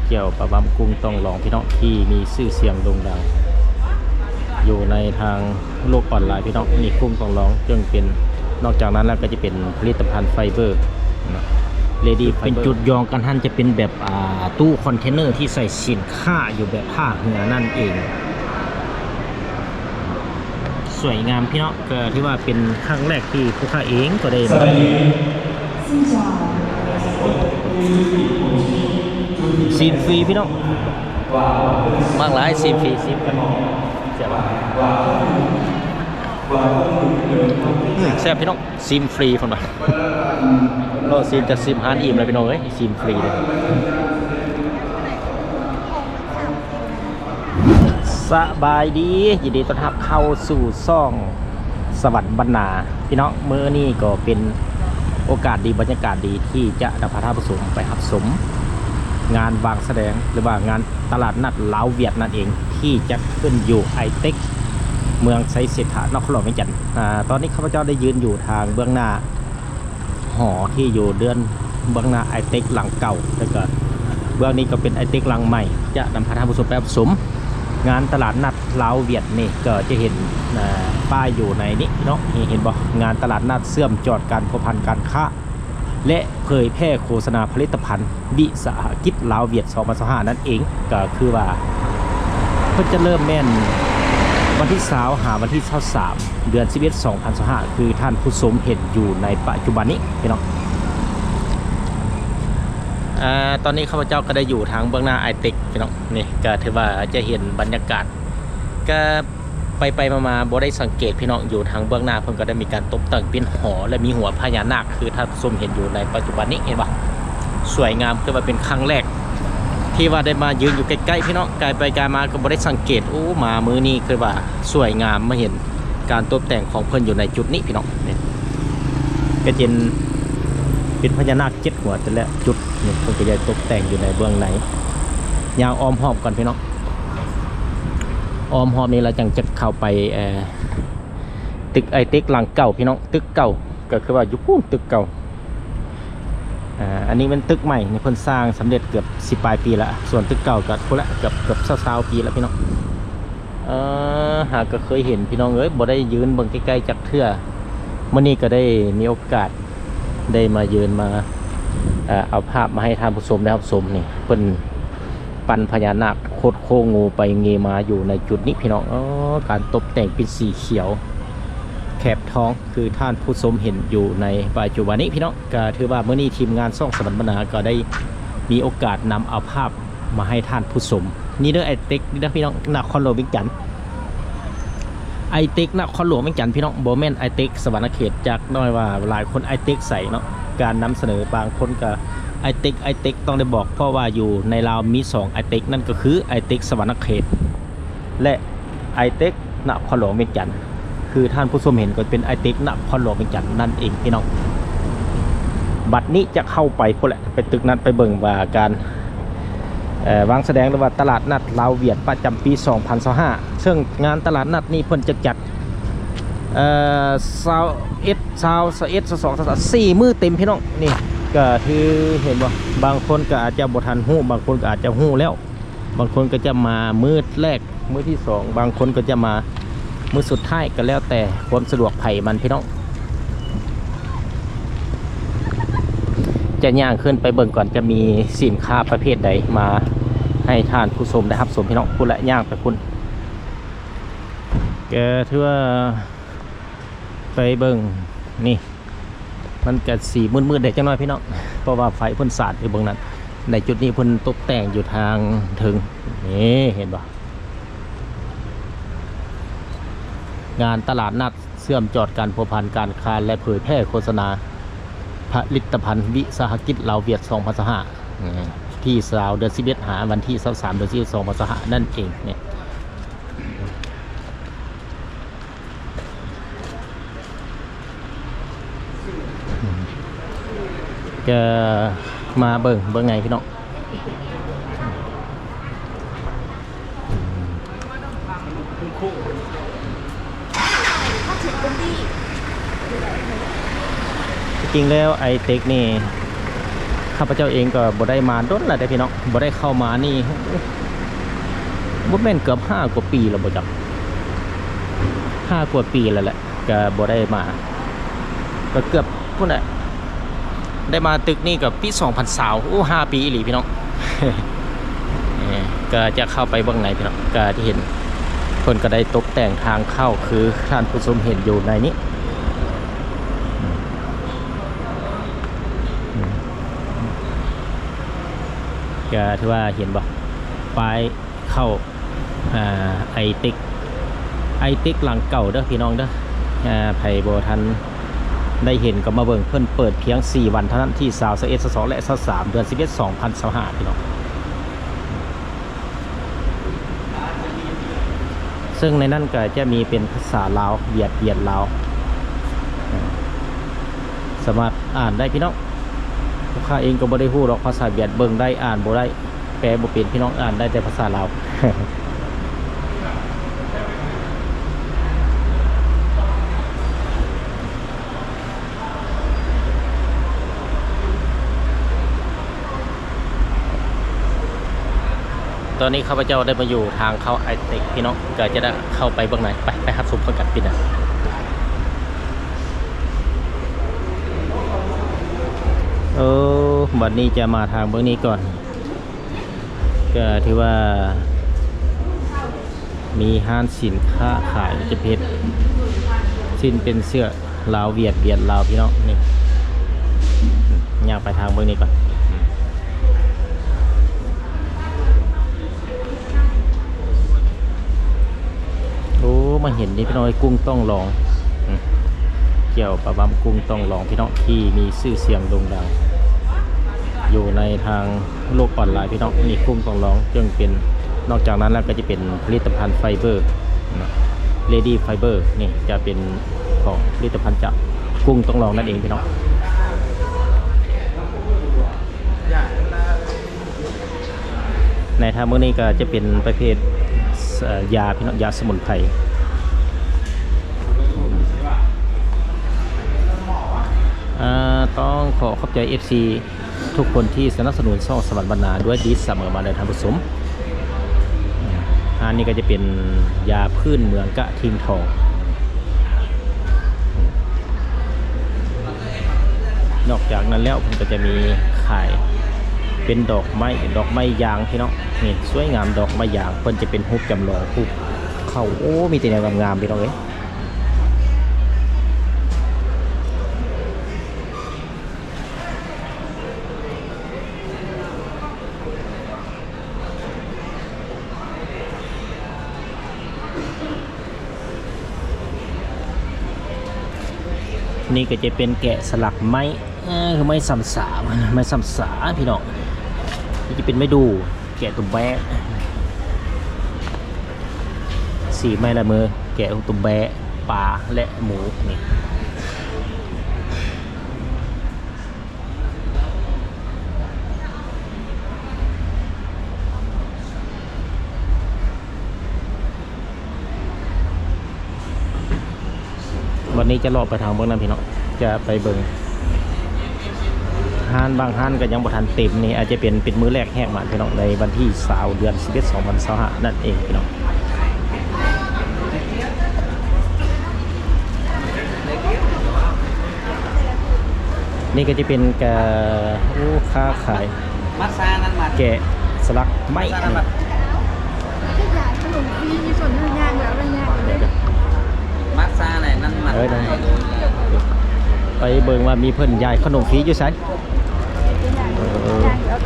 ແຈ່ວປາບາມ ກຸ້ງຕ້ອງລອງ ພີ່ນ້ອງ ທີ່ມີຊື່ສຽງໂດ່ງດັງຢູ່ໃນທາງໂລກອອນລາຍ ພີ່ນ້ອງ. ນີ້ກຸ້ງຕ້ອງລອງ ເຊິ່ງເປັນ ນອກຈາກນັ້ນແລ້ວກໍຈະເປັນຜະລິດຕະພັນໄຟເບີເນາະ ເລດີ ເປັນຈຸດຢອງກັນຫັ້ນ ຈະເປັນແບບ ອ່າ ຕູ້ຄອນເທນເນີທີ່ໃສ່ສິນຄ້າຢູ່ແບບທ່າເຮືອນັ້ນເອງ. ສວຍງາມພີ່ນ້ອງ ກໍຖືວ່າເປັນຄັ້ງແລກທີ່ພວກຂ້າເອງກໍໄດ້ມາ. ຊີມຟຣີພີ່ນ້ອງ ມັກຫຼາຍ ຊີມຟຣີ ຊີມກັນ ແຊບ ອືມ ແຊບພີ່ນ້ອງ ຊີມຟຣີເພິ່ນວ່າ ລໍຊີມຈະຊີມຫານອີ່ມແລ້ວພີ່ນ້ອງເອີຍ ຊີມຟຣີເດ້. ສະບາຍດີ ຍິນດີຕ້ອນຮັບເຂົ້າສູ່ຊ່ອງສະຫວັນບັນນາ ພີ່ນ້ອງ. ມື້ນີ້ກໍເປັນໂອກາດດີ ບັນຍາກາດດີ ທີ່ຈະນຳພາທ່ານຜູ້ຊົມໄປຮັບຊົມງານວາງສະແດງ ຫຼືວ່າງານຕະຫຼາດນັດລາວຫວຽດນັ້ນເອງ ທີ່ຈັດຂຶ້ນຢູ່ໄອເຕັກ ເມືອງໄຊເສດຖາ ນະຄອນຫຼວງວຽງຈັນ. ອາ ຕອນນີ້ຂ້າພະເຈົ້າໄດ້ຢືນຢູ່ທາງເບື້ອງໜ້າ ຫໍທີ່ຢູ່ເດີ່ນເບື້ອງໜ້າໄອເຕັກຫຼັງເກົ່າ ແລ້ວກໍເບື້ອງນີ້ກໍເປັນໄອເຕັກຫຼັງໃໝ່ ຈະນຳພາທ່ານຜູ້ຊົມໄປຮັບຊົມງານຕະຫຼາດນັດລາວຫວຽດນີ້ ກໍຈະເຫັນ ເອີ ປ້າຍຢູ່ໃນນີ້ເນາະ ເຫັນບໍ່? ງານຕະຫຼາດນັດເຊື່ອມຈອດການພົວພັນການຄ້າ ແລະ ເຜີຍແຜ່ໂຄສະນາຜະລິດຕະພັນວິສາຫະກິດລາວຫວຽດ ສອງພັນຊາວຫ້ານັ້ນເອງ. ກໍຄືວ່າເພິ່ນຈະເລີ່ມແມ່ນວັນທີຊາວ ຫາວັນທີຊາວສາມ ເດືອນສິບເອັດ ສອງພັນຊາວຫ້າ ຄືທ່ານຜູ້ຊົມເຫັນຢູ່ໃນປະຈຸບັນນີ້ພີ່ນ້ອງ. ອາ ຕອນນີ້ຂ້າພະເຈົ້າກໍໄດ້ຢູ່ທາງເບື້ອງໜ້າໄອເຕັກພີ່ນ້ອງ ນີ້ກໍຖືວ່າຈະເຫັນບັນຍາກາດ ກໍໄປໆມາໆບໍ່ໄດ້ສັງເກດພີ່ນ້ອງ ຢູ່ທາງເບື້ອງໜ້າເພິ່ນກໍໄດ້ມີການຕົກແຕ່ງເປັນຫໍ ແລະ ມີຫົວພະຍານາກ ຄືທ່ານຜູ້ຊົມເຫັນຢູ່ໃນປັດຈຸບັນນີ້ ເຫັນບໍ່? ສວຍງາມ ຄືວ່າເປັນຄັ້ງແລກທີ່ວ່າໄດ້ມາຢືນຢູ່ໃກ້ໆ ພີ່ນ້ອງ ກາຍໄປກາຍມາກໍບໍ່ໄດ້ສັງເກດ. ໂອ້ ມາມື້ນີ້ຄືວ່າສວຍງາມ ມາເຫັນການຕົບແຕ່ງຂອງເພິ່ນຢູ່ໃນຈຸດນີ້ພີ່ນ້ອງ. ນີ້ກໍເປັນ ເປັນພະຍານາກເຈັດຫົວແຕ່ລະຈຸດນີ້ ເພິ່ນກໍໄດ້ຕົກແຕ່ງຢູ່ໃນເບື້ອງໃນ. ຍ່າງອ້ອມຮອບກ່ອນພີ່ນ້ອງ ອ້ອມຮອບນີ້ແລ້ວຈັ່ງຈະເຂົ້າໄປ ເອີ ຕຶກໄອເຕັກຫຼັງເກົ່າພີ່ນ້ອງ ຕຶກເກົ່າ ກໍຄືວ່າຢູ່ພຸ້ນຕຶກເກົ່າ. ອາ ອັນນີ້ແມ່ນຕຶກໃໝ່ ນີ້ເພິ່ນສ້າງສຳເລັດເກືອບສິບປາຍປີແລ້ວ ສ່ວນຕຶກເກົ່າກໍພຸ້ນລະ ເກືອບ ເກືອບຊາວໆປີແລ້ວພີ່ນ້ອງ. ເອີ ຫາກໍເຄີຍເຫັນພີ່ນ້ອງເອີຍ ບໍ່ໄດ້ຢືນເບິ່ງໃກ້ໆຈັກເທື່ອ. ມື້ນີ້ກໍໄດ້ມີໂອກາດໄດ້ມາຢືນມາ ເອີ ເອົາພາບມາໃຫ້ທ່ານຜູ້ຊົມໄດ້ຮັບຊົມ. ນີ້ເພິ່ນ ປັ້ນພະຍານາກ ໂຄດໂຄ້ງ ງູໄປງູມາຢູ່ໃນຈຸດນີ້ພີ່ນ້ອງ. ເອີ ການຕົບແຕ່ງເປັນສີຂຽວແຄບທອງ ຄືທ່ານຜູ້ຊົມເຫັນຢູ່ໃນປັດຈຸບັນນີ້ພີ່ນ້ອງ. ກໍຖືວ່າມື້ນີ້ທີມງານຊ່ອງສະຫວັນບັນນາກໍໄດ້ມີໂອກາດນຳເອົາພາບມາໃຫ້ທ່ານຜູ້ຊົມ. ນີ້ເດີ ໄອເຕັກນີ້ເດີພີ່ນ້ອງ ນະຄອນຫຼວງວຽງຈັນ. ໄອເຕັກນະຄອນຫຼວງວຽງຈັນພີ່ນ້ອງ ບໍ່ແມ່ນໄອເຕັກສະຫວັນນະເຂດ. ຈັກໜ້ອຍວ່າຫຼາຍຄົນໄອເຕັກໃສເນາະ ການນຳສະເໜີບາງຄົນກໍໄອເຕັກ ໄອເຕັກ ຕ້ອງໄດ້ບອກ ເພາະວ່າຢູ່ໃນລາວມີສອງໄອເຕັກ ນັ້ນກໍຄືໄອເຕັກສະຫວັນນະເຂດ ແລະ ໄອເຕັກນະຄອນຫຼວງວຽງຈັນ. ຄືທ່ານຜູ້ຊົມເຫັນກໍເປັນໄອເຕັກນະຄອນຫຼວງວຽງຈັນນັ້ນເອງພີ່ນ້ອງ. ບັດນີ້ຈະເຂົ້າໄປພຸ້ນແຫຼະ ໄປຕຶກນັ້ນ ໄປເບິ່ງວ່າການ ເອີ ວາງສະແດງ ຫຼືວ່າຕະຫຼາດນັດລາວຫວຽດປະຈຳປີສອງພັນຊາວຫ້າ ເຊິ່ງງານຕະຫຼາດນັດນີ້ເພິ່ນຈະຈັດ ເອີ ຊາວເອັດ ຊາວ ຊາວເອັດ ຊາວສອງ ຊາວສາມ ສີ່ມື້ເຕັມພີ່ນ້ອງ. ນີ້ກໍຖືເຫັນບໍ່ ບາງຄົນກໍອາດຈະບໍ່ທັນຮູ້ ບາງຄົນກໍອາດຈະຮູ້ແລ້ວ ບາງຄົນກໍຈະມາມື້ແລກ ມື້ທີສອງ ບາງຄົນກໍຈະມາມື້ສຸດທ້າຍ ກໍແລ້ວແຕ່ຄວາມສະດວກໃຜມັນພີ່ນ້ອງ. ຈະຍ່າງຂຶ້ນໄປເບິ່ງກ່ອນ ຈະມີສິນຄ້າປະເພດໃດມາໃຫ້ທ່ານຜູ້ຊົມໄດ້ຮັບຊົມພີ່ນ້ອງ. ພຸ້ນແຫຼະ ຍ່າງໄປພຸ້ນ ກໍຖືວ່າໄປເບິ່ງນີ້ ມັນກະຊິມືດໆແດ່ຈັກໜ້ອຍພີ່ນ້ອງ ເພາະວ່າໄຟເພິ່ນສາດຢູ່ເບື້ອງນັ້ນ. ໃນຈຸດນີ້ເພິ່ນຕົກແຕ່ງຢູ່ທາງເທິງ ນີ້ເຫັນບໍ່? ງານຕະຫຼາດນັດເຊື່ອມຈອດການພົວພັນການຄ້າ ແລະ ເຜີຍແຜ່ໂຄສະນາຜະລິດຕະພັນວິສາຫະກິດລາວຫວຽດ ສອງພັນຊາວຫ້າ ທີຊາວ ເດືອນສິບເອັດ ຫາວັນທີຊາວສາມ ເດືອນສິບເອັດ ສອງພັນຊາວຫ້າ ນັ້ນເອງນີ້. ກະມາເບິ່ງ ເບິ່ງໄງພີ່ນ້ອງ ທີ່ຈິງແລ້ວໄອເຕັກນີ້ ຂ້າພະເຈົ້າເອງກໍບໍ່ໄດ້ມາດົນແລ້ວເດ້ພີ່ນ້ອງ, ບໍ່ໄດ້ເຂົ້າມານີ້ ບໍ່ແມ່ນເກືອບຫ້າກວ່າປີແລ້ວບໍ່ຈັກ, ຫ້າກວ່າປີແລ້ວແຫຼະ ກໍບໍ່ໄດ້ມາ, ກໍເກືອບພຸ້ນແຫຼະ. ໄດ້ມາຕຶກນີ້ກໍປີສອງພັນຊາວ ໂອ້ ຫ້າປີອີ່ຫຼີພີ່ນ້ອງ. ເອີ ກໍຈະເຂົ້າໄປເບິ່ງໃນພີ່ນ້ອງ, ກໍຈະເຫັນເພິ່ນກໍໄດ້ຕົກແຕ່ງທາງເຂົ້າ ຄືທ່ານຜູ້ຊົມເຫັນຢູ່ໃນນີ້. ກໍຖືວ່າເຫັນບໍ່ ປ້າຍເຂົ້າ ອ່າ ໄອເຕັກ ໄອເຕັກຫຼັງເກົ່າເດີພີ່ນ້ອງເດີ. ອ່າ ໃຜບໍ່ທັນໄດ້ເຫັນກໍມາເບິ່ງ, ເພິ່ນເປີດພຽງສີ່ວັນເທົ່ານັ້ນ ທີຊາວ ຊາວເອັດ ຊາວສອງ ແລະ ຊາວສາມ ເດືອນສິບເອັດ ສອງພັນຊາວຫ້າ ພີ່ນ້ອງ. ເຊິ່ງໃນນັ້ນກໍຈະມີເປັນພາສາລາວ ຫວຽດ ຫວຽດລາວ ສາມາດອ່ານໄດ້ພີ່ນ້ອງ. ພວກຂ້າເອງກໍບໍ່ໄດ້ຮູ້ດອກພາສາຫວຽດ, ເບິ່ງໄດ້ ອ່ານບໍ່ໄດ້ ແປບໍ່ເປັນພີ່ນ້ອງ, ອ່ານໄດ້ແຕ່ພາສາລາວ. ຕອນນີ້ຂ້າພະເຈົ້າໄດ້ມາຢູ່ທາງເຂົ້າໄອເຕັກພີ່ນ້ອງ, ກໍຈະໄດ້ເຂົ້າໄປເບິ່ງໃນ, ໄປ ໄປຮັບຊົມພ້ອມກັນພີ່ນ້ອງ. ເອີ ບັດນີ້ຈະມາທາງເບິ່ງນີ້ກ່ອນ, ກໍຖືວ່າ ມີຮ້ານສິນຄ້າຂາຍ ຈະເປັນສິ້ນເປັນເສື້ອລາວຫວຽດ ຫວຽດລາວພີ່ນ້ອງ. ນີ້ ຍ່າງໄປທາງເບິ່ງນີ້ກ່ອນ. ໂອ້ ມາເຫັນນີ້ພີ່ນ້ອງເອີຍ ກຸ້ງຕ້ອງລອງ. ອືມ ແຈ່ວປາບຳກຸ້ງຕ້ອງລອງພີ່ນ້ອງ ທີ່ມີຊື່ສຽງໂດ່ງດັງຢູ່ໃນທາງໂລກອອນລາຍພີ່ນ້ອງ. ນີ້ກຸ້ງຕ້ອງລອງ ເຊິ່ງເປັນ ນອກຈາກນັ້ນແລ້ວກໍຈະເປັນຜະລິດຕະພັນໄຟເບີເນາະ ເລດີ້ໄຟເບີ ນີ້ຈະເປັນຂອງຜະລິດຕະພັນຈາກກຸ້ງຕ້ອງລອງນັ້ນເອງພີ່ນ້ອງ. ໃນທາງເບິ່ງນີ້ກໍຈະເປັນປະເພດ ເອີ ຢາພີ່ນ້ອງ ຢາສະໝຸນໄພ. ເອີ ຕ້ອງຂໍຂອບໃຈເອັຟຊີທຸກຄົນທີ່ສະໜັບສະໜູນຊ່ອງສະຫວັນບັນນາດ້ວຍດີສະເໝີມາເດີທ່ານຜູ້ຊົມ. ອັນນີ້ກໍຈະເປັນຢາພື້ນເມືອງກະທິງທອງ. ນອກຈາກນັ້ນແລ້ວ ເພິ່ນກໍຈະມີຂາຍເປັນດອກໄມ້ ເປັນດອກໄມ້ຢາງພີ່ນ້ອງ. ນີ້ ສວຍງາມ ດອກໄມ້ຢາງ ເພິ່ນຈະເປັນຮູບຈຳລອງ ຮູບເຂົ້າ. ໂອ້ ມີແຕ່ແນວງາມໆ ພີ່ນ້ອງເອີຍ. ນີ້ກໍຈະເປັນແກະສະຫຼັກໄມ້ ເອີ ຄືໄມ້ຊຳສາ ໄມ້ຊຳສາພີ່ນ້ອງ. ນີ້ຈະເປັນໄມ້ດູ່ ແກະຕົວແບ້ ສີໄມ້ລາຍມື ແກະຕົວແບ້ ປາ ແລະ ໝູ ນີ້. ວັນນີ້ຈະເລາະໄປທາງເບິ່ງນຳພີ່ນ້ອງ ຈະໄປເບິ່ງຮ້ານ ບາງຮ້ານກໍຍັງບໍ່ທັນເຕັມ. ນີ້ອາດຈະເປັນ ເປັນມື້ແລກແຫກໝານພີ່ນ້ອງ ໃນວັນທີຊາວ ເດືອນສິບເອັດ ສອງພັນຊາວຫ້າ ນັ້ນເອງພີ່ນ້ອງ. ນີ້ກໍຈະເປັນກາ ໂອ້ ຄ້າຂາຍ ມັດຊານັ້ນມັດ ແກະສະຫຼັກໄມ້ ມັດຊານັ້ນມັດ ມັດຊາໄດ້ນັ້ນມັດ ເອີ ນັ້ນ ໄປເບິ່ງວ່າມີເພິ່ນຢາຍຂະໜົມຟຣີຢູ່ໃສ.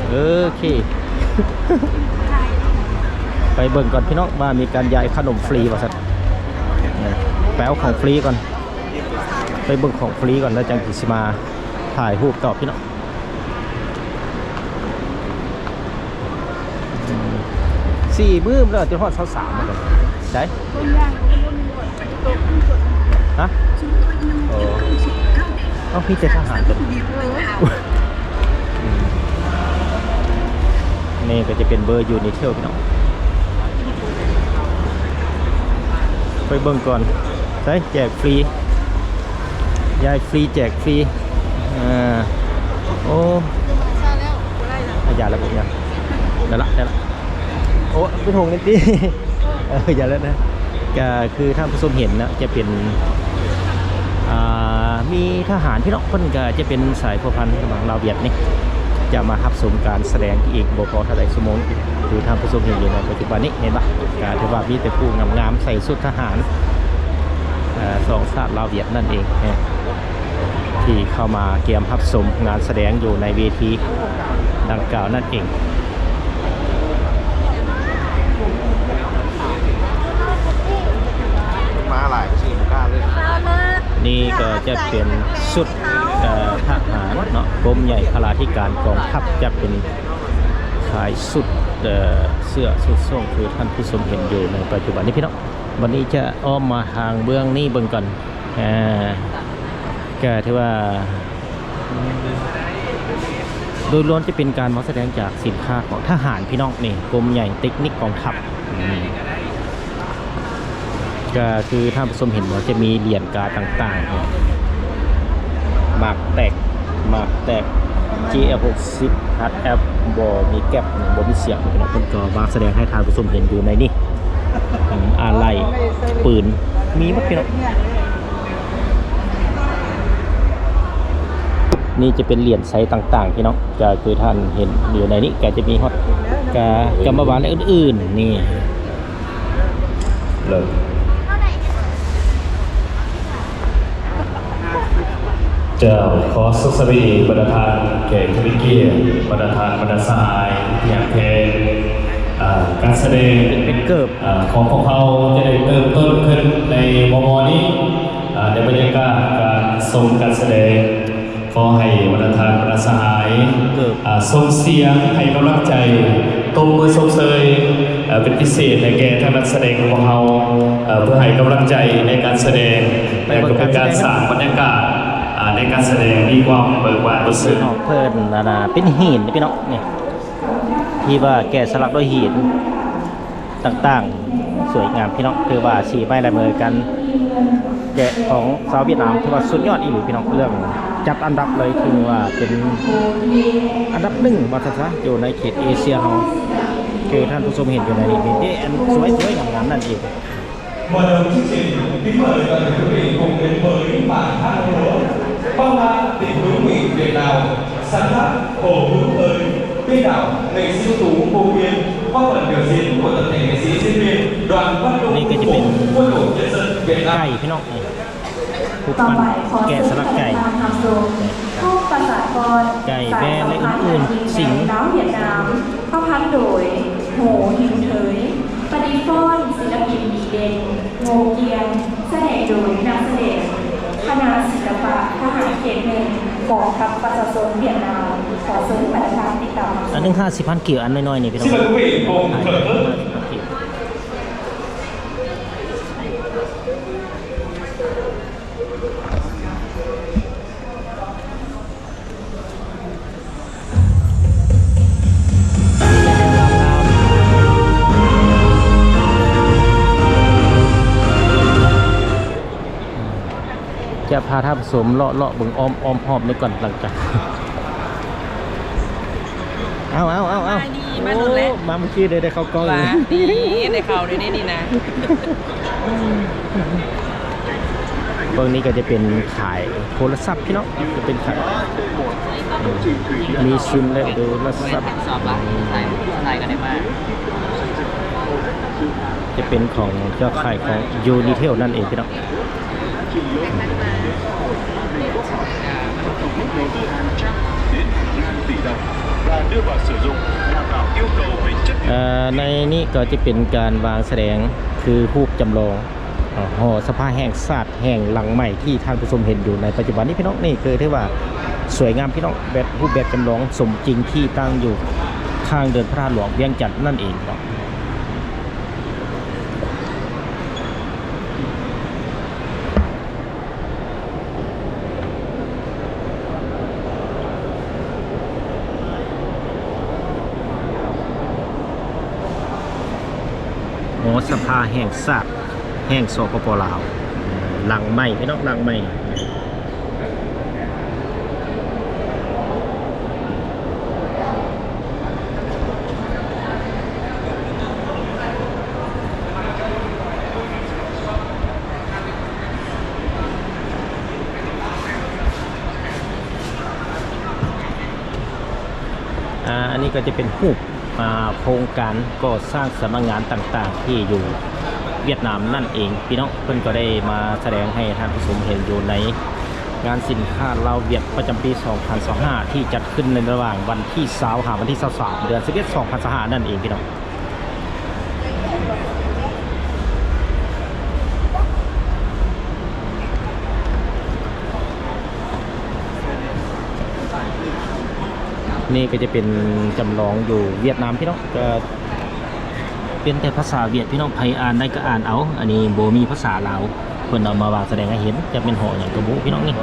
ເອີ ໂອເຄ ໄປເບິ່ງກ່ອນພີ່ນ້ອງ ວ່າມີການຢາຍຂະໜົມຟຣີວ່າຊັ້ນ. ໄປເອົາຂອງຟຣີກ່ອນ ໄປເບິ່ງຂອງຟຣີກ່ອນ ແລ້ວຈັ່ງຊິມາຖ່າຍຮູບຕໍ່ພີ່ນ້ອງ. ສີ່ມື້ແລ້ວ ຈົນຮອດຊາວສາມແລ້ວ ໃດ ຮະ? ເອີ ເອົ້າ ມີແຕ່ທະຫານຕົວນີ້. ນີ້ກໍຈະເປັນເບີຢູນິເທວພີ່ນ້ອງ ໄປເບິ່ງກ່ອນ. ໃສ ແຈກຟຣີ ຢາຍຟຣີ ແຈກຟຣີ. ເອີ ໂອ້ ຢ່າລະ ບໍ່ຫຍັງ ໄດ້ລະ ໄດ້ລະ ໂອ້ ເປັນຫົງນີ້ຕິ ເອີ ຢ່າລະນະ. ກະຄືທ່ານຜູ້ຊົມເຫັນນະ ຈະເປັນ ອ່າ ມີທະຫານພີ່ນ້ອງ ເພິ່ນກະຈະເປັນສາຍພົວພັນລະຫວ່າງລາວຫວຽດນີ້ ຈະມາຮັບຊົມການສະແດງອີກບໍ່ພໍເທົ່າໃດຊົ່ວໂມງ ຄືທ່ານຜູ້ຊົມເຫັນຢູ່ໃນປັດຈຸບັນນີ້ ເຫັນບໍ່? ກະຖືວ່າມີແຕ່ຜູ້ງາມໆ ໃສ່ຊຸດທະຫານ ເອີ ສອງຊາດລາວຫວຽດນັ້ນເອງ ທີ່ເຂົ້າມາກຽມຮັບຊົມງານສະແດງຢູ່ໃນເວທີດັ່ງກ່າວນັ້ນເອງ. ມາຫຼາຍ ບໍ່ຊື້ ບໍ່ກ້າເລີຍ. ນີ້ກໍຈະເປັນຊຸດ ເອີ ທະຫານເນາະ ກົມໃຫຍ່ພະລາທິການກອງທັບ ຈະເປັນຂາຍຊຸດ ເອີ ເສື້ອຊຸດໂສ້ງ ຄືທ່ານຜູ້ຊົມເຫັນຢູ່ໃນປັດຈຸບັນນີ້ພີ່ນ້ອງ. ບັດນີ້ຈະອ້ອມມາທາງເບື້ອງນີ້ເບິ່ງກ່ອນ ອ່າ ກະຖືວ່າ ໂດຍລວມຈະເປັນການມາສະແດງຈາກສິນຄ້າຂອງທະຫານພີ່ນ້ອງ ນີ້ ກົມໃຫຍ່ເຕັກນິກກອງທັບ ອືມ ກະຄືທ່ານຜູ້ຊົມເຫັນວ່າຈະມີຫຼຽນກາຕ່າງໆ ໝາກແຕກ ໝາກແຕກ ຈີເອັຟຫົກສິບ ຮັດແອັບ ບໍ່ມີແກັບ ບໍ່ມີສຽງພີ່ນ້ອງ ເພິ່ນກໍມາສະແດງໃຫ້ທ່ານຜູ້ຊົມເຫັນຢູ່ໃນນີ້ ອາໄຫຼ່ ປືນ ມີໝົດພີ່ນ້ອງ. ນີ້ຈະເປັນຫຼຽນໄຊຕ່າງໆ ພີ່ນ້ອງ ກໍຄືທ່ານເຫັນຢູ່ໃນນີ້ ກໍຈະມີຮອດກາ ກຳມະວານ ແລະ ອື່ນໆ ນີ້ເລີຍ. ເຈົ້າ ຂໍສຸກສະຫວັດດີບັນດາທ່ານແຂກຜູ້ມີກຽດ ບັນດາທ່ານ ບັນດາສະຫາຍທີ່ຮັກແພງ ການສະແດງ ເປັນເກີບ ຂອງພວກເຮົາຈະໄດ້ເລີ່ມຕົ້ນຂຶ້ນໃນມໍ່ໆນີ້ ໃນບັນຍາກາດການຊົມການສະແດງ. ຂໍໃຫ້ບັນດາທ່ານ ບັນດາສະຫາຍ ເກີບ ສົ່ງສຽງໃຫ້ກຳລັງໃຈ ຕົບມືຊົມເຊີຍ ເປັນພິເສດໃຫ້ແກ່ທາງນັກສະແດງຂອງເຮົາ ເພື່ອໃຫ້ກຳລັງໃຈໃນການສະແດງ ແລະ ກໍເປັນການສ້າງບັນຍາກາດໃນການສະແດງມີຄວາມເບີກບານປະເສີດ. ເພິ່ນ ອັນນ່າ ເປັນຫີນພີ່ນ້ອງ ນີ້ ທີ່ວ່າແກະສະຫຼັກດ້ວຍຫີນຕ່າງໆ ສວຍງາມພີ່ນ້ອງ ຖືວ່າສີໄມ້ລາຍມືການແກະຂອງຊາວຫວຽດນາມ ຖືວ່າສຸດຍອດອີ່ຫຼີພີ່ນ້ອງ ເລື່ອງຈັດອັນດັບເລີຍ ຖືວ່າເປັນອັນດັບໜຶ່ງວ່າຊັ້ນຊະ ຢູ່ໃນເຂດເອເຊຍເຮົາ ຄືທ່ານຜູ້ຊົມເຫັນຢູ່ໃນນີ້ ມີແຕ່ອັນສວຍໆ ງາມໆ ນັ້ນເອງ. Mở đầu chương trình, kính mời toàn thể quý vị cùng đến với màn hát múa Phong Lan tỉnh hữu nghị Việt Lào, sáng tác Hồ Hữu Thới, biên đạo nghệ sĩ ưu tú Ngô Kiên, qua phần biểu diễn của tập thể nghệ sĩ diễn viên Đoàn Văn Lung Phủ Quân đội Nhân dân Việt Nam. ໄກ່ພີ່ນ້ອງ ຜູ້ ຕໍ່ໄປ ຂອແກະສະຫຼັກໄກ່ ຂໍເຊີນທ່ານນຳຊົມ ຫ້ອງປະຊາກອນ ໄກ່ແບ້ ແລະ ອື່ນໆ ສິງ ລາວຫວຽດນາມ ປະພັນໂດຍ ໂຫ ຫິວເທີຍ ປະດິດຟ້ອນ ສິນລະປິນດີເດັ່ນ ໂງ ກຽງ ສະແດງໂດຍ ນັກສະແດງ ຄະນະສິນລະປະ ທະຫານເຂດໜຶ່ງ ກອງທັບປະຊາຊົນຫວຽດນາມ. ຂໍເຊີນບັນດາທ່ານຕິດຕາມຮັບຊົມ. ອັນໜຶ່ງຫ້າສິບພັນກີບ ອັນນ້ອຍໆ ນີ້ພີ່ນ້ອງ ຫ້າສິບພັນກີບ. ຈະພາທ່ານຜູ້ຊົມເລາະໆ ເບິ່ງອ້ອມ ອ້ອມຮອບນີ້ກ່ອນ ຫຼັງຈາກ ເອົາ ເອົາ ເອົາ ເອົາ ສະບາຍດີ ມາດົນແລ້ວ ໂອ້ ມາມື້ຄືນໄດ້ ໄດ້ເຂົ້າກ້ອງ ຫວາ ນີ້ ໄດ້ເຂົ້າເດ້ນີ້ນະ. ເບິ່ງນີ້ກໍຈະເປັນຂາຍໂທລະສັບພີ່ນ້ອງ ຈະເປັນຂາຍ ມີຊິມ ແລະ ໂທລະສັບ ສາຍ ສາຍກໍໄດ້ມາ ຈະເປັນຂອງເຄືອຂ່າຍຂອງ Unitel ນັ້ນເອງພີ່ນ້ອງ. ເອີ ໃນນີ້ກໍຈະເປັນການວາງສະແດງ ຄືຮູບຈຳລອງ ເອີ ຫໍສະພາແຫ່ງຊາດແຫ່ງຫຼັງໃໝ່ ທີ່ທ່ານຜູ້ຊົມເຫັນຢູ່ໃນປັດຈຸບັນນີ້ພີ່ນ້ອງ. ນີ້ຄືຖືວ່າສວຍງາມພີ່ນ້ອງ ແບບ ຮູບແບບຈຳລອງສົມຈິງທີ່ຕັ້ງຢູ່ຂ້າງເດີ່ນພະທາດຫຼວງວຽງຈັນນັ້ນເອງເນາະ. ຫໍສະພາແຫ່ງຊາດແຫ່ງ ສປປ ລາວ ຫຼັງໃໝ່ພີ່ນ້ອງ ຫຼັງໃໝ່. ນີ້ກໍຈະເປັນຮູບ ອ່າ ໂຄງການກໍ່ສ້າງສຳນັກງານຕ່າງໆ ທີ່ຢູ່ຫວຽດນາມນັ້ນເອງພີ່ນ້ອງ. ເພິ່ນກໍໄດ້ມາສະແດງໃຫ້ທ່ານຜູ້ຊົມເຫັນຢູ່ໃນງານສິນຄ້າລາວຫວຽດປະຈຳປີສອງພັນຊາວຫ້າ ທີ່ຈັດຂຶ້ນໃນລະຫວ່າງວັນທີຊາວຫາວັນທີຊາວສາມ ເດືອນສິບເອັດ ສອງພັນຊາວຫ້ານັ້ນເອງພີ່ນ້ອງ. ນີ້ກໍຈະເປັນຈຳລອງຢູ່ຫວຽດນາມພີ່ນ້ອງ, ກໍເປັນແຕ່ພາສາຫວຽດພີ່ນ້ອງ, ໃຜອ່ານໄດ້ກໍອ່ານເອົາ. ອັນນີ້ບໍ່ມີພາສາລາວ ເພິ່ນເອົາມາວາງສະແດງໃຫ້ເຫັນ, ຈະເປັນຫໍຫຍັງກໍບໍ່ຮູ້ພີ່ນ້ອງນີ້.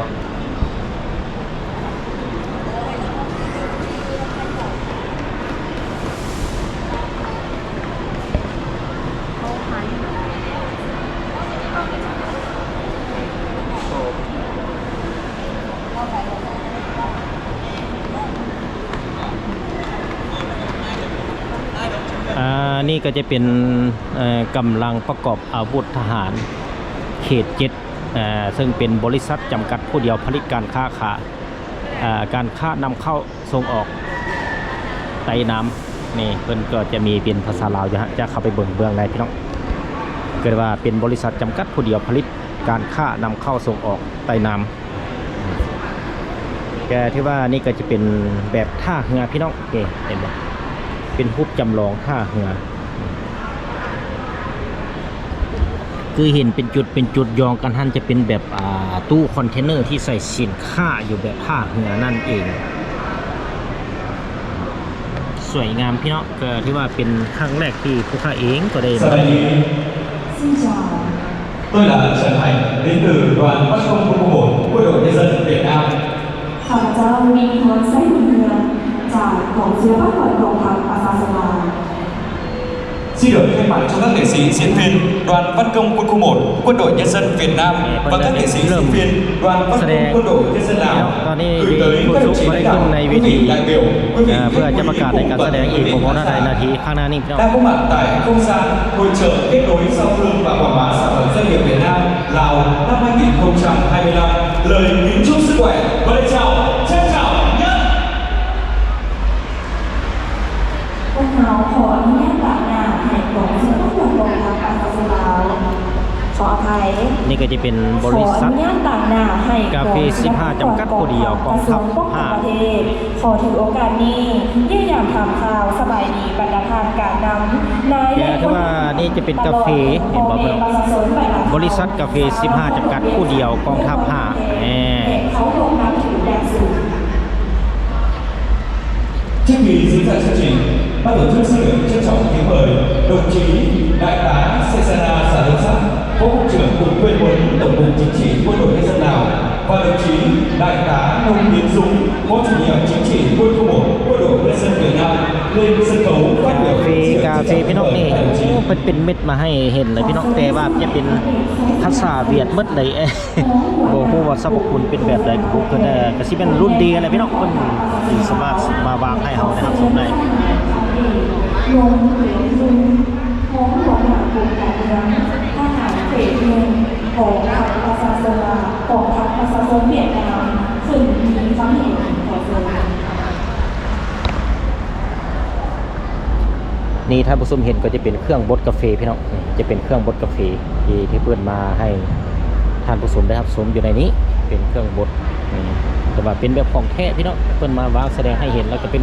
ອ່າ ນີ້ກໍຈະເປັນ ເອີ ກຳລັງປະກອບອາວຸດທະຫານເຂດເຈັດ ເຊິ່ງເປັນບໍລິສັດຈຳກັດຜູ້ດຽວຜະລິດການຄ້າຂາຍ ເອີ ການຄ້ານຳເຂົ້າສົ່ງອອກໃຕ້ນ້ຳ. ນີ້ເພິ່ນກໍຈະມີເປັນພາສາລາວຢູ່ຮະ, ຈະເຂົ້າໄປເບິ່ງເບື້ອງໃນພີ່ນ້ອງ. ເອີ້ນວ່າເປັນບໍລິສັດຈຳກັດຜູ້ດຽວຜະລິດການຄ້ານຳເຂົ້າສົ່ງອອກໃຕ້ນ້ຳ. ແຕ່ຖືວ່ານີ້ກໍຈະເປັນແບບທ່າເຮືອພີ່ນ້ອງ, ນີ້ເຫັນບໍ່ ເປັນຮູບຈຳລອງທ່າເຮືອ. ຄືເຫັນເປັນຈຸດເປັນຈຸດຢອງກັນຫັ້ນ ຈະເປັນແບບ ອ່າ ຕູ້ຄອນເທນເນີທີ່ໃສ່ສິນຄ້າຢູ່ແບບທ່າເຮືອນັ້ນເອງ. ສວຍງາມພີ່ນ້ອງ, ກໍຖືວ່າເປັນຄັ້ງແລກທີ່ພວກຂ້າເອງກໍໄດ້ມາ. ສະບາຍດີ. tôi là Trần Thành, đến từ Đoàn Văn Công Quân khu một, Quân đội Nhân dân Việt Nam. ຂ້າພະເຈົ້າ ວິນທອນ ໄຊບຸນເຮືອງ ຈາກກອງສຸລະກາກອນກອງທັບປະຊາຊົນລາວ. Xin được thay mặt cho các nghệ sĩ diễn viên Đoàn Văn Công Quân khu một, Quân đội Nhân dân Việt Nam và các nghệ sĩ diễn viên Đoàn Văn Công Quân đội Nhân dân Lào gửi tới các đồng chí lãnh đạo, quý vị đại biểu, quý vị khách mời cùng toàn thể quý vị khán giả đang có mặt tại không gian hội chợ kết nối giao thương và quảng bá sản phẩm doanh nghiệp Việt Nam Lào năm hai nghìn không trăm hai mươi lăm. Lời kính chúc sức khỏe và lời chào trân trọng nhất. ພວກເຮົາຂໍອະນຸຍາດຕາງໜ້າໃຫ້ກອງສະໜັບສະໜູນກອງທັບປະຊາຊົນລາວ. ຂໍອະໄພ. ນີ້ກໍຈະເປັນບໍລິສັດ ຂໍອະນຸຍາດຕາງໜ້າໃຫ້ ກາເຟສິບຫ້າຈຳກັດຜູ້ດຽວ ກອງທັບຫ້າ. ຂໍຖືໂອກາດນີ້ຢ້ຽມຢາມຖາມຂ່າວສະບາຍດີບັນດາທ່ານການນຳນາຍ ແລະ ຖືວ່ານີ້ຈະເປັນກາເຟ ເຫັນບໍ່ພີ່ນ້ອງ? ບໍລິສັດກາເຟສິບຫ້າຈຳກັດຜູ້ດຽວ ກອງທັບຫ້າ ແນ່. Trước khi diễn ra chương trình, ban tổ chức xin được trân trọng kính mời đồng chí Đại tá Sê Sa Na Sả Lương Sắc, Phó Cục trưởng Cục Tuyên huấn Tổng cục Chính trị Quân đội Nhân dân Lào và đồng chí Đại tá Nông Tiến Dũng, Phó Chủ nhiệm Chính trị Quân khu một Quân đội Nhân dân Việt Nam lên sân khấu phát biểu. ກາເຟ ກາເຟ ພີ່ນ້ອງນີ້ ໂອ້ ເພິ່ນເປັນເມັດມາໃຫ້ເຫັນເລີຍພີ່ນ້ອງ, ແຕ່ວ່າຈະເປັນພາສາຫວຽດໝົດເລີຍ. ບໍ່ຮູ້ວ່າສັບພະຄຸນເປັນແບບໃດ ກໍບໍ່ເຄີຍໄດ້ ກໍຊິແມ່ນລຸ້ນດີຫັ້ນແຫຼະພີ່ນ້ອງ, ເພິ່ນຊິສາມາດມາວາງໃຫ້ເຮົາໄດ້ຮັບຊົມໄດ້. ຮອງຫົວໜ້າກົມການເມືອງ ທະຫານເຂດໜຶ່ງ ກອງທັບປະຊາຊົນລາວ ກອງທັບປະຊາຊົນຫວຽດນາມ ຂຶ້ນມີຄຳເຫັນ ຂໍເຊີນ. ນີ້ທ່ານຜູ້ຊົມເຫັນກໍຈະເປັນເຄື່ອງບົດກາເຟພີ່ນ້ອງ, ຈະເປັນເຄື່ອງບົດກາເຟທີ່ ທີ່ເພິ່ນມາໃຫ້ທ່ານຜູ້ຊົມໄດ້ຮັບຊົມຢູ່ໃນນີ້ ເປັນເຄື່ອງບົດ ແຕ່ວ່າເປັນແບບຂອງແທ້ພີ່ນ້ອງ, ເພິ່ນມາວາງສະແດງໃຫ້ເຫັນ ແລ້ວກໍເປັນ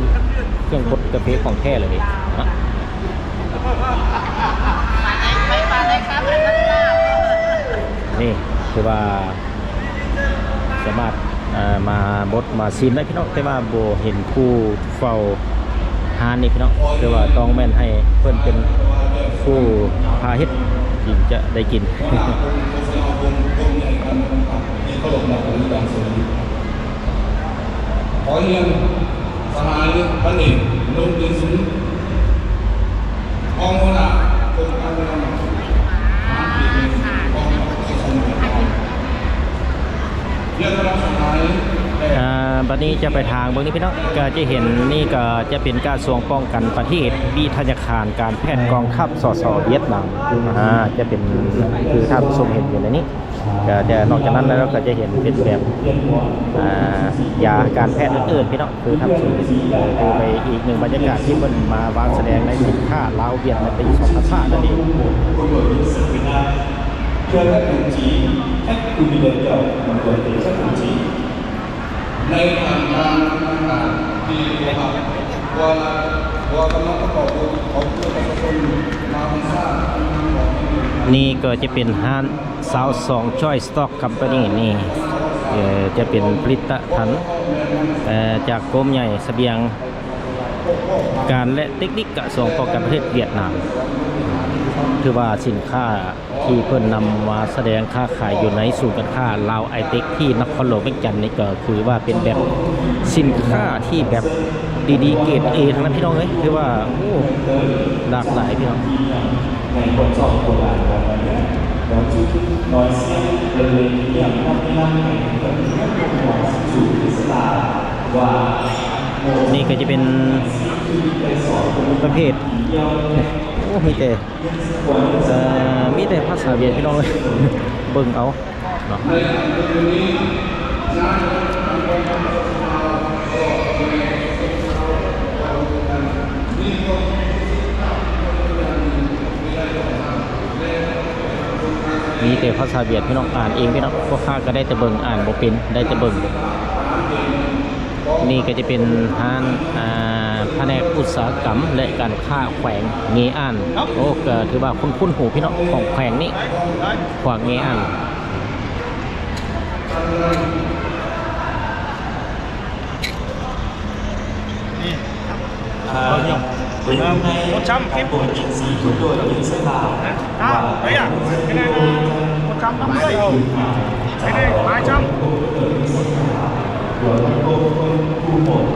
ເຄື່ອງບົດກາເຟຂອງແທ້ເລີຍນະ. ນີ້ຖືວ່າ ສາມາດ ເອີ ມາບົດມາຊີມໄດ້ພີ່ນ້ອງ, ແຕ່ວ່າບໍ່ເຫັນຜູ້ເຝົ້າຮ້ານນີ້ພີ່ນ້ອງ, ແຕ່ວ່າຕ້ອງແມ່ນໃຫ້ເພິ່ນເປັນຜູ້ພາເຮັດ ຈຶ່ງຈະໄດ້ກິນ. ຂໍຮຽນສະຫາຍພັນເອກ ນົງ ຕີນສຸນ ຮອງຫົວໜ້າກົມການເມືອງ ທະຫານເຂດໜຶ່ງ ກອງທັບປະຊາຊົນຫວຽດນາມ. ຮຽນນຳສະຫາຍ ອ່າ ບັດ ນີ້ຈະໄປທາງເບິ່ງນີ້ພີ່ນ້ອງ ກໍຈະເຫັນ ນີ້ກໍຈະເປັນກະຊວງປ້ອງກັນປະເທດ ວິທະຍາຄານການແພດກອງທັບ ສສ ຫວຽດນາມ ອ່າ ຈະເປັນຄືທ່ານຜູ້ຊົມເຫັນຢູ່ໃນນີ້ ກໍຈະ ນອກຈາກນັ້ນແລ້ວກໍຈະເຫັນເປັນແບບ ອ່າ ຢາການແພດອື່ນໆ ພີ່ນ້ອງ ຄືທ່ານຜູ້ຊົມເຫັນ ຄືໄປອີກໜຶ່ງບັນຍາກາດທີ່ເພິ່ນມາວາງສະແດງໃນສິນຄ້າລາວ-ຫວຽດໃນປີສອງພັນຊາວຫ້ານັ້ນເອງ. ໃນທາງການຕ່າງໆທີ່ພວກເຮົາວ່າ ວ່າກຳລັງປະກອບຢູ່ ເຂົາເພື່ອປະຊາຊົນມາວາງຊາ ນີ້ກໍຈະເປັນຮ້ານຊາວສອງ Joy Stock Company ນີ້ ເອີ ຈະເປັນຜະລິດຕະພັນ ເອີ ຈາກກົມໃຫຍ່ສະບຽງການ ແລະ ເຕັກນິກກະຊວງປ້ອງກັນປະເທດຫວຽດນາມ ຖືວ່າສິນຄ້າ ທີ່ເພິ່ນນຳມາສະແດງຄ້າຂາຍຢູ່ໃນສູນການຄ້າລາວໄອເຕັກ ທີ່ນະຄອນຫຼວງວຽງຈັນນີ້ ກໍຄືວ່າເປັນແບບສິນຄ້າທີ່ແບບດີໆ ເກຣດເອທັງນັ້ນພີ່ນ້ອງເອີຍ ຖືວ່າ ໂອ້ ຫຼາກຫຼາຍພີ່ນ້ອງ. ນີ້ກໍຈະເປັນປະເພດ ໂອ້ ມີແຕ່ ເອີ ມີແຕ່ພາສາຫວຽດພີ່ນ້ອງເອີຍ ເບິ່ງເອົາເນາະ. ມີແຕ່ພາສາຫວຽດພີ່ນ້ອງ ອ່ານເອງພີ່ນ້ອງ ພວກຂ້າກໍໄດ້ແຕ່ເບິ່ງ ອ່ານບໍ່ເປັນ ໄດ້ແຕ່ເບິ່ງ. ນີ້ກໍຈະເປັນຮ້ານ ອ່າ ພະແນກອຸດສາຫະກຳ ແລະ ການຄ້າແຂວງເງອັນ ໂອ້ ກໍຖືວ່າຄຸ້ນໆຫູພີ່ນ້ອງ ຂອງແຂວງນີ້ ແຂວງເງອັນ.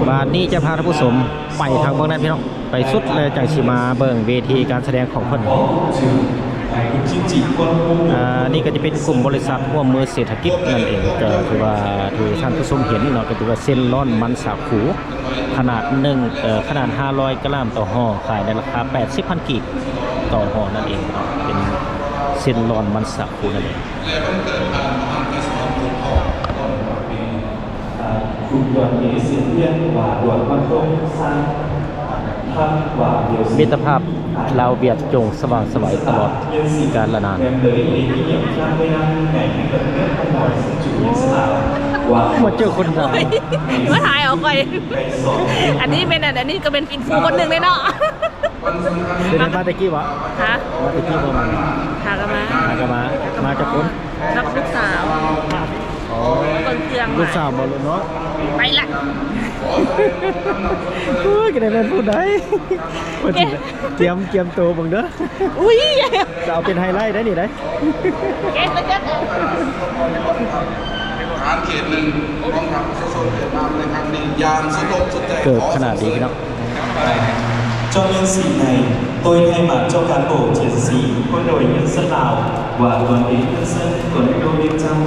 ບາດນີ້ຈະພາທ່ານຜູ້ຊົມໄປທາງເບື້ອງນັ້ນພີ່ນ້ອງ ໄປສຸດແລ້ວຈັ່ງຊິມາເບິ່ງເວທີການສະແດງຂອງເພິ່ນ. ອ່າ ນີ້ກໍຈະເປັນກຸ່ມບໍລິສັດຮ່ວມມືເສດຖະກິດນັ້ນເອງ ກໍຖືວ່າທີ່ທ່ານຜູ້ຊົມເຫັນເນາະ ກໍຖືວ່າເສັ້ນລ້ອນມັນສາຄູ ຂະໜາດໜຶ່ງ ເອີ ຂະໜາດຫ້າຮ້ອຍກຣາມຕໍ່ຫໍ່ ຂາຍໃນລາຄາແປດສິບພັນກີບຕໍ່ຫໍ່ນັ້ນເອງເນາະ ເປັນເສັ້ນລ້ອນມັນສາຄູນັ້ນເອງ. ມິດຕະພາບລາວຫວຽດ ຈົ່ງສະຫວ່າງສະໄຫວຕະຫຼອດການລະນານ. ມາເຈີຄົນດັງ ໂອ້ຍ ມາຖ່າຍເອົາຂ້ອຍ ອັນນີ້ແມ່ນ ອັນ ອັນນີ້ກໍເປັນອິນຟູຄົນໜຶ່ງເດ້ເນາະ. ເປັນມາແຕ່ກີ້ຫວາ? ຮະ? ມາແຕ່ກີ້ບໍ່? ຫາກໍມາ ຫາກໍມາ. ມາຈັກຄົນ? ກັບລູກສາວ. ອໍ ເບິ່ງເຄື່ອງ ລູກສາວບໍ່ ລູກນ້ອງ? ໄປລະ. ໂອ້ຍ ກໍໄດ້ແມ່ນຜູ້ໃດ ເພິ່ນຊິຕຽມ ກຽມໂຕເບິ່ງເດີ. ອຸ້ຍ ຈະເອົາເປັນໄຮໄລໄດ໋ນີ້ໄດ໋. ເກັບແລ້ວເກັບ ທະຫານເຂດໜຶ່ງຂອງທາງປະຊາຊົນຫວຽດນາມໃນຄັ້ງນີ້ຢ່າງສຸດອົກສຸດໃຈ. ເກີບຂະໜາດດີພີ່ນ້ອງ. Cho nhân dịp này, tôi thay mặt cho cán bộ chiến sĩ Quân đội Nhân dân Lào và Đoàn viên Nhân dân Quận Đô Viêng Chăn,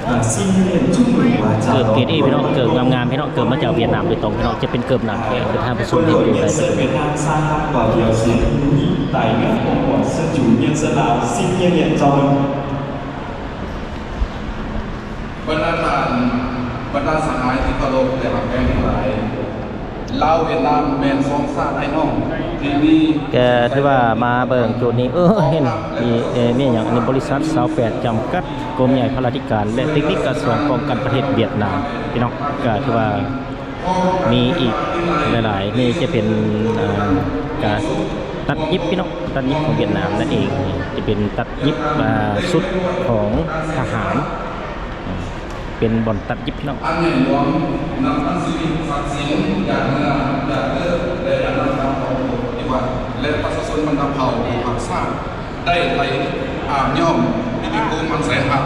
à, xin nhiệt liệt chúc mừng và chào đón ເກີບເກຣດເອພີ່ນ້ອງ ເກີບງາມໆພີ່ນ້ອງ ເກີບມາຈາກຫວຽດນາມໂດຍຕົງພີ່ນ້ອງ ຈະເປັນເກີບໜ້າແຂ້ງ ຄືທ່ານຜູ້ຊົມເຫັນຢູ່ໃນ Quân đội Nhân dân Việt Nam sang thăm và biểu diễn hữu nghị tại nước Cộng hòa Dân chủ Nhân dân Lào. Xin nhiệt liệt chào mừng. ບັນດາທ່ານ ບັນດາສະຫາຍທີ່ເຄົາລົບ ແລະ ຮັກແພງທັງຫຼາຍ, ລາວຫວຽດນາມແມ່ນສອງຊາດອ້າຍນ້ອງທີ່ມີ ກໍຖືວ່າມາເບິ່ງຈຸດນີ້ ເອີ ເຫັນມີ ເອີ ມີຫຍັງ ອັນນີ້ບໍລິສັດຊາວແປດຈຳກັດ ກົມໃຫຍ່ພະລາທິການ ແລະ ເຕັກນິກກະຊວງປ້ອງກັນປະເທດຫວຽດນາມ ພີ່ນ້ອງ ກໍຖືວ່າ ມີອີກຫຼາຍໆ ນີ້ຈະເປັນ ເອີ ການຕັດຫຍິບພີ່ນ້ອງ ຕັດຫຍິບຂອງຫວຽດນາມນັ້ນເອງ ຈະເປັນຕັດຫຍິບ ອ່າ ຊຸດຂອງທະຫານ ເປັນບ່ອນຕັດຫຍິບພີ່ນ້ອງ. ອັນໃຫຍ່ຫຼວງນຳທັງຊີວິດຊັບສິນ ຢາດເມືອ ຢາດເລີກ ແລະ ຢາດນຳກຳຂອງຜູ້ປະຕິວັດ ແລະ ປະຊາຊົນບັນດາເຜົ່າຜູ້ຮັກຊາດ ໄດ້ໄຫຼອາບຍ້ອມ ອີກໂກມັນແສນຮັກ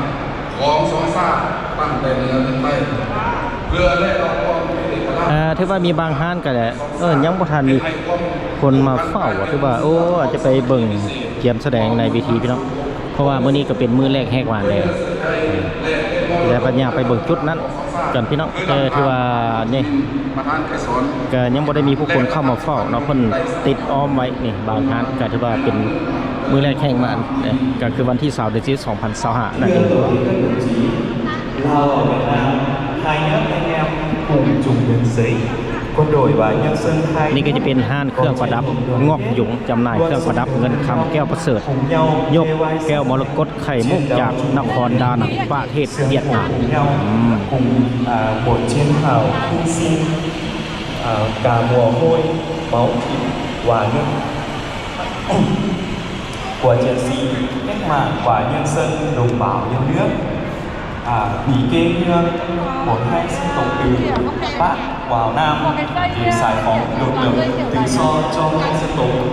ຂອງສອງຊາດ ຕັ້ງແຕ່ເໜືອເຖິງໃຕ້ ເພື່ອແລກເອົາຄວາມເປັນເອກະລາດ. ເອີ ຖືວ່າມີບາງຮ້ານກໍ ເອີ ຍັງບໍ່ທັນມີຄົນມາເຝົ້າ ຖືວ່າ ໂອ້ ອາດຈະໄປເບິ່ງກຽມສະແດງໃນເວທີພີ່ນ້ອງ ເພາະວ່າມື້ນີ້ກໍເປັນມື້ແລກແຫກວານແດ່. ແລ້ວກໍຍ່າງໄປເບິ່ງຈຸດນັ້ນກັນພີ່ນ້ອງ. ແຕ່ຖືວ່ານີ້ກໍຍັງບໍ່ໄດ້ມີຜູ້ຄົນເຂົ້າມາເຝົ້າເນາະ, ເພິ່ນຕິດອ້ອມໄວ້ນີ້ ບາງຮ້ານ ກໍຖືວ່າເປັນມື້ແລກແຫ່ງມານ ກໍຄືວັນທີຊາວ ເດືອນສິບ ສອງພັນຊາວຫ້ານັ້ນເອງ. ນີ້ກໍຈະເປັນຮ້ານເຄື່ອງປະດັບງອກຢົງ ຈຳໜ່າຍເຄື່ອງປະດັບເງິນຄຳແກ້ວປະເສີດ ຍົກແກ້ວມໍລະກົດໄຂ່ມຸກຈາກນະຄອນດານັງ ປະເທດຫວຽດນາມ. ອືມ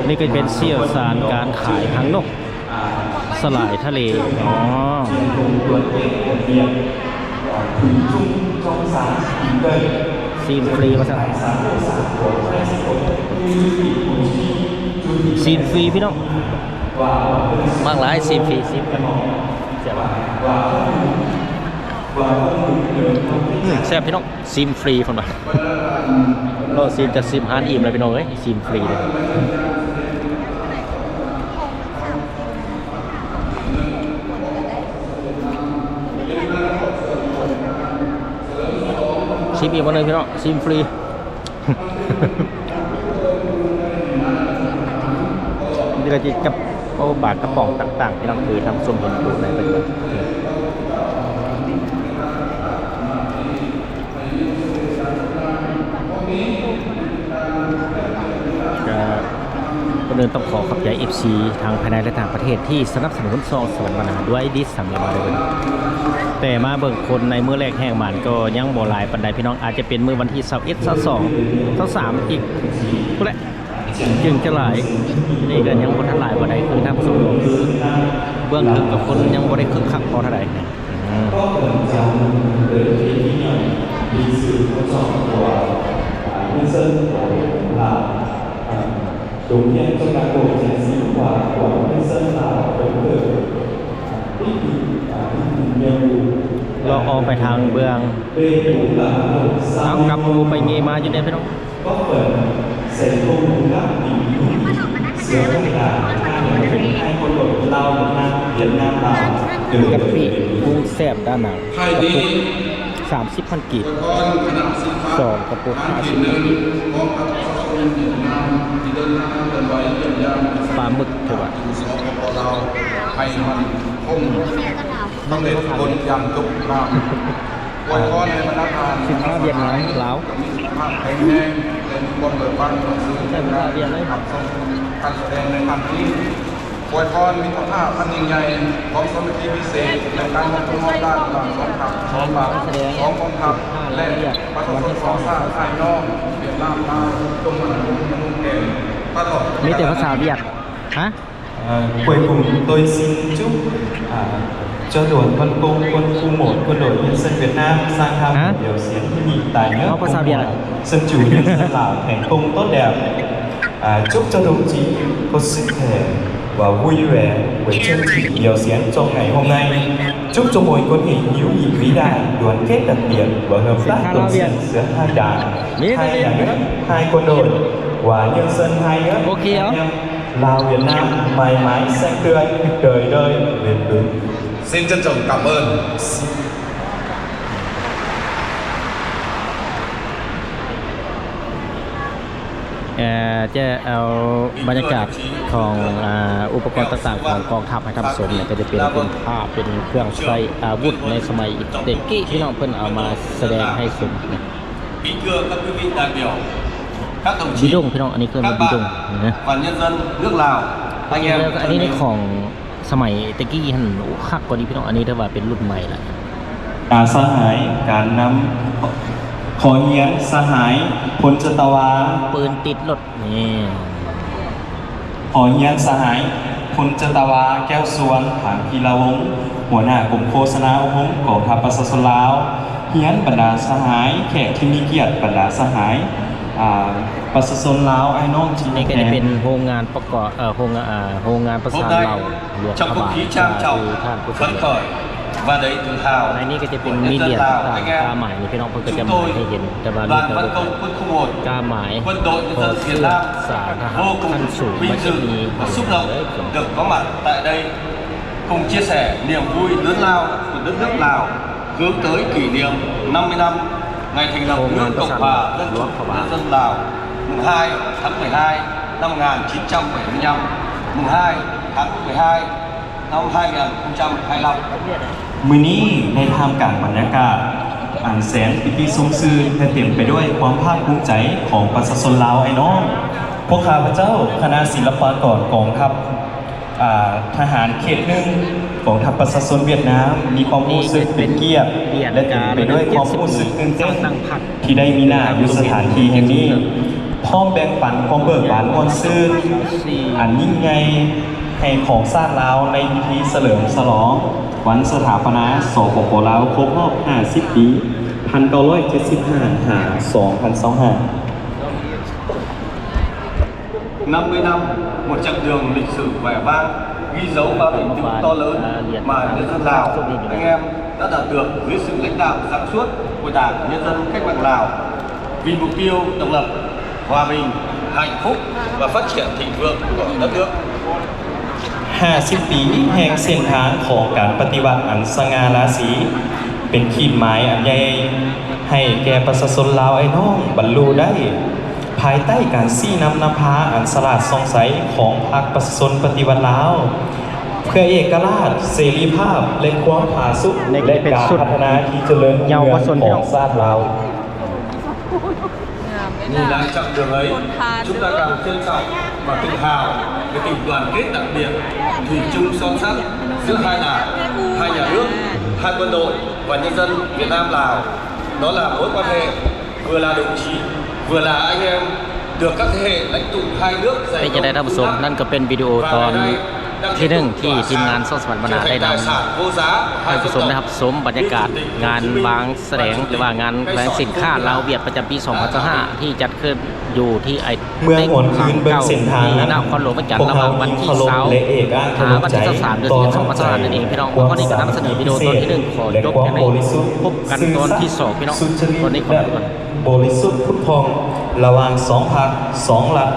ນີ້ກໍເປັນສ່ຽວຊານການຂາຍຫາງນົກສະຫຼາຍທະເລ. ອໍ ຊີນຟຣີວ່າຊັ້ນ ຊີນຟຣີພີ່ນ້ອງ. ມັກຫຼາຍຊີນຟຣີ ຊີນກັນ ແຊບ ອືມ ແຊບພີ່ນ້ອງ. ຊີນຟຣີເພິ່ນວ່າ ລໍຊີນຈະຊີນຮ້ານອີ່ມແລ້ວພີ່ນ້ອງເອີຍ ຊີນຟຣີເດ້. ຊີນອີກມື້ໜຶ່ງພີ່ນ້ອງ ຊີນຟຣີ. ນີ້ກໍຈະກັບ ໂອ້ ປາກະປ໋ອງຕ່າງໆ ພີ່ນ້ອງ ຄືທ່ານຜູ້ຊົມເຫັນຢູ່ໃນປັດຈຸບັນ. ກໍ ກ່ອນອື່ນຕ້ອງຂໍຂອບໃຈ ເອັຟຊີ ທັງພາຍໃນ ແລະ ຕ່າງປະເທດ ທີ່ສະໜັບສະໜູນຊ່ອງສະຫວັນບັນນາດ້ວຍດິສສາມີມາເດີ. ແຕ່ມາເບິ່ງຄົນໃນມື້ແລກແຫ່ງມານກໍຍັງບໍ່ຫຼາຍປານໃດ ພີ່ນ້ອງ, ອາດຈະເປັນມື້ວັນທີຊາວເອັດ ຊາວສອງ ຊາວສາມ ອີກພຸ້ນແຫຼະ ຈຶ່ງຈະຫຼາຍ. ນີ້ກໍຍັງບໍ່ທັນຫຼາຍປານໃດ ຄືທ່ານຜູ້ຊົມ ຄືເບື້ອງເທິງກັບຄົນຍັງບໍ່ໄດ້ຄຶກຄັກພໍເທົ່າໃດ. ອືມ ເລາະອອກໄປທາງເບື້ອງ ເອົາ ກັບໝູ່ໄປເງມາຢູ່ເດ້ພີ່ນ້ອງ. ກະປິປຸງແຊບດ້ານໜ້າ ກະປຸກສາມສິບພັນກີບ ສອງກະປຸກຫ້າສິບພັນກີບ. ປາໝຶກເພິ່ນວ່າ ສຳເລັດຜົນຢ່າງຈົບງາມ. ອວຍພອນໃຫ້ບັນດາທ່ານ ສິນຄ້າຫວຽດນາມ ລາວ ມີສຸຂະພາບແຂງແຮງ ແລະ ມີຄວາມເບີກບານ ໃຊ້ພາສາຫວຽດນາມ ຮັບຊົມການສະແດງໃນຄັ້ງນີ້. ອວຍພອນມິດຕະພາບອັນຍິ່ງໃຫຍ່ ຄວາມສາມັກຄີພິເສດ ແລະ ການຮັບຮູ້ຮ່ວມດ້ານລະຫວ່າງສອງພັກ ສອງບາກ ສອງກອງທັບ ແລະ ປະຊາຊົນສອງຊາດອ້າຍນ້ອງ ຫວຽດນາມ ລາວ ຈົ່ງໝັ້ນຄົງ ຍະຄົງແກ່ນ ຕະຫຼອດ ມີແຕ່ພາສາຫວຽດ ຮະ? Ờ, cuối cùng tôi xin chúc, à, cho đoàn văn công, quân khu một, Quân đội Nhân dân Việt Nam sang thăm, hả? Biểu diễn hữu nghị tại nước Cộng hòa Dân chủ Nhân dân Lào thành công tốt đẹp. À, chúc cho đồng chí có sức khỏe và vui vẻ với chương trình biểu diễn trong ngày hôm nay. Chúc cho mối quan hệ hữu nghị vĩ đại, đoàn kết đặc biệt và hợp tác toàn diện giữa hai đảng, hai nhà nước, hai quân đội và nhân dân hai nước anh em Lào Việt Nam mãi mãi xanh tươi, đời đời bền vững. Xin trân trọng cảm ơn. ເອີ ຈະເອົາບັນຍາກາດຂອງ ອາ ອຸປະກອນຕ່າງໆຂອງກອງທັບໃຫ້ທ່ານຜູ້ຊົມ ກໍຈະເປັນ ເປັນພາບ ເປັນເຄື່ອງໃຊ້ອາວຸດໃນສະໄໝແຕ່ກີ້ ພີ່ນ້ອງເພິ່ນເອົາມາສະແດງໃຫ້ຊົມ. ບີດົງ ພີ່ນ້ອງ ອັນນີ້ເອີ້ນວ່າບີດົງນະ. ແລ້ວກໍອັນນີ້ໃນຂອງສະໄໝແຕ່ກີ້ຫັ້ນ ໂອ້ ຄັກກວ່ານີ້ພີ່ນ້ອງ, ອັນນີ້ຖືວ່າເປັນລຸ້ນໃໝ່ລະ. ອາ ສະຫາຍ ການນຳ ຂໍຮຽນສະຫາຍ ພົນຈັດຕະວາ ປືນຕິດລົດນີ້. ຂໍຮຽນສະຫາຍ ພົນຈັດຕະວາ ແກ້ວສວນ ຖາງກິລາວົງ ຫົວໜ້າກົມໂຄສະນາອົບຮົມກອງທັບປະຊາຊົນລາວ. ຮຽນບັນດາສະຫາຍ ແຂກທີ່ມີກຽດ ບັນດາສະຫາຍ ອາ ປະຊາຊົນລາວ ອ້າຍນ້ອງທີ່ຮັກແພງ. ນີ້ກໍຈະເປັນໂຮງງານປະກອບ ເອີ ໂຮງງານ ເອີ ໂຮງງານປະສານເຫຼົ່າຫຼວງພະບາງ ທີ່ທ່ານຜູ້ຊົມ Và đầy tự hào ໃນນີ້ກໍຈະເປັນມີຫຼຽນຕ່າງໆ ກາໝາຍນີ້ພີ່ນ້ອງເພິ່ນກໍຈະມາໃຫ້ເຫັນ ແຕ່ວ່າມີກາ Đoàn Văn Công Quân khu một, ກາໝາຍ Quân đội Nhân dân Việt Nam vô cùng vinh dự và xúc động được có mặt tại đây, cùng chia sẻ niềm vui lớn lao của đất nước Lào, hướng tới kỷ niệm năm mươi năm ngày thành lập nước Cộng hòa Dân chủ Nhân dân Lào, mùng hai tháng mười hai năm một nghìn chín trăm bảy mươi lăm, mùng hai tháng mười hai năm hai nghìn không trăm hai mươi lăm. ມື້ນີ້ໃນທ່າມກາງບັນຍາກາດອັນແສນປີຕິຊົມຊື່ນ ແລະ ເຕັມໄປດ້ວຍຄວາມພາກພູມໃຈຂອງປະຊາຊົນລາວອ້າຍນ້ອງ, ພວກຂ້າພະເຈົ້າຄະນະສິລະປາກອນກອງທັບ ອ່າ ທະຫານເຂດໜຶ່ງ ກອງທັບປະຊາຊົນຫວຽດນາມ ມີຄວາມຮູ້ສຶກເປັນກຽດ ແລະ ເຕັມໄປດ້ວຍຄວາມຮູ້ສຶກຕື່ນເຕັ້ນ ທີ່ໄດ້ມີໜ້າຢູ່ສະຖານທີ່ແຫ່ງນີ້ ພ້ອມແບ່ງປັນຄວາມເບີກບານມ່ວນຊື່ນອັນຍິ່ງໃຫຍ່ໃຫ້ຂອງຊາດລາວ ໃນພິທີສະເຫຼີມສະຫຼອງວັນສະຖາປະນາ ສປປ ລາວ ຄົບຮອບຫ້າສິບປີ ໜຶ່ງພັນເກົ້າຮ້ອຍເຈັດສິບຫ້າ ຫາ ສອງພັນຊາວຫ້າ. Năm mươi năm, một chặng đường lịch sử vẻ vang, ghi dấu bao thành tựu to lớn mà nhân dân Lào, anh em đã đạt được dưới sự lãnh đạo sáng suốt của Đảng Nhân dân Cách mạng Lào, vì mục tiêu độc lập, hòa bình, hạnh phúc và phát triển thịnh vượng của đất nước. ຫ້າສິບປີແຫ່ງເສັ້ນທາງຂອງການປະຕິວັດອັນສະຫງ່າລາສີ ເປັນຂີດໝາຍອັນໃຫຍ່ໃຫ້ແກ່ປະຊາຊົນລາວອ້າຍນ້ອງບັນລຸໄດ້ ພາຍໃຕ້ການຊີ້ນຳນຳພາອັນສະຫຼາດສ່ອງໃສຂອງພັກປະຊາຊົນປະຕິວັດລາວ ເພື່ອເອກະລາດ, ເສລີພາບ ແລະ ຄວາມຜາສຸກ ແລະ ການພັດທະນາທີ່ຈະເລີນຮຸ່ງເຮືອງຂອງຊາດລາວ. ງາມເດ້ Nhìn lại chặng đường ấy, chúng ta càng trân trọng và tự hào về tình đoàn kết đặc biệt, thủy chung son sắt giữa hai đảng, hai nhà nước, hai quân đội và nhân dân Việt Nam Lào. Đó là mối quan hệ vừa là đồng chí, vừa là anh em, được các thế hệ lãnh tụ hai nước dạy ເປັນຈັ່ງໃດທ່ານຜູ້ຊົມ? ນັ້ນກໍເປັນວິດີໂອຕອນທີໜຶ່ງ ທີ່ທີມງານຊ່ອງສະຫວັນບັນນາໄດ້ນຳ ໃຫ້ທ່ານຜູ້ຊົມໄດ້ຮັບຊົມບັນຍາກາດງານວາງສະແດງ ຫຼືວ່າງານແສດງສິນຄ້າລາວຫວຽດປະຈຳປີສອງພັນຊາວຫ້າ ທີ່ຈັດຂຶ້ນຢູ່ທີ່ໄອ ເມື່ອຫວນຄືນເບິ່ງເສັ້ນທາງນັ້ນ ພວກເຮົາຍິ່ງເຄົາລົບ ແລະ ເອກອ້າງທະນົງໃຈຕໍ່ນ້ຳໃຈ ຄວາມສາມັກຄີ ແລະ ຄວາມບໍລິສຸດຊື່ສັດ ສຸດຈະລິດ ແລະ ບໍລິສຸດຜຸດຜ່ອງ ລະຫວ່າງສອງພັກ ສອງລັດ.